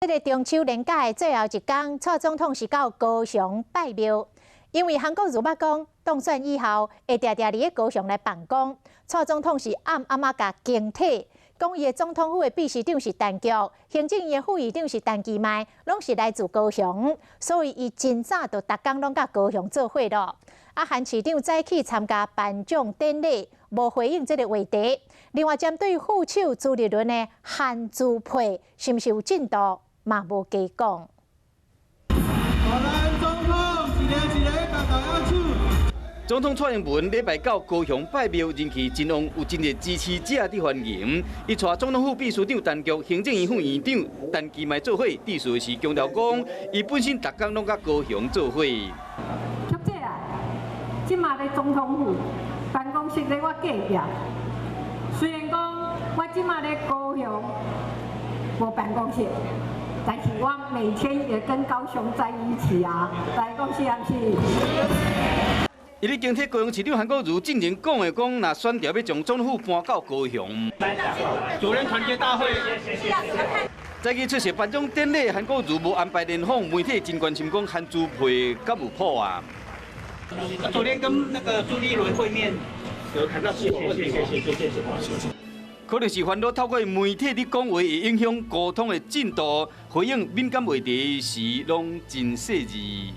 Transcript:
這个中秋連假的最後一工，蔡總統是到高雄拜廟，因為韓國瑜捌講當選以後會定定佇咧高雄來辦公。蔡總統是暗暗仔共警惕，講伊的總統府的秘書長是陳菊，行政院的副院長是陳其邁，攏是來自高雄，所以伊真早就逐工攏佮高雄做伙咯。啊，韓市長早起參加頒獎典禮，無回應這个話題。另外，針對副手朱立倫的韓朱配是毋是有進度，嘛無加講。總統一个一个共大家握手。總統蔡英文禮拜到高雄拜廟，人氣真旺，有真濟支持者佇歡迎。伊帶總統府秘書長陳菊、行政院副院長陳其邁做伙，致辭時強調講，伊本身逐工攏佮高雄做伙。曲姐啊，這馬佇總統府辦公室佇我隔壁，雖然講我這馬佇高雄無辦公室，但是我每天也跟高雄在一起啊，來講是毋是？伊咧警惕高雄市長韓國瑜進前講的講，若選著欲將總統府搬到高雄。主任團結大會。早起出席頒獎典禮，韓國瑜無安排聯訪，媒體真關心講韓朱配敢有譜啊？昨天跟那個朱立倫會面，有談到是否問題。謝謝謝謝謝謝。可能是煩惱透過媒體佇講話會影響溝通的進度，回應敏感話題時攏真細緻。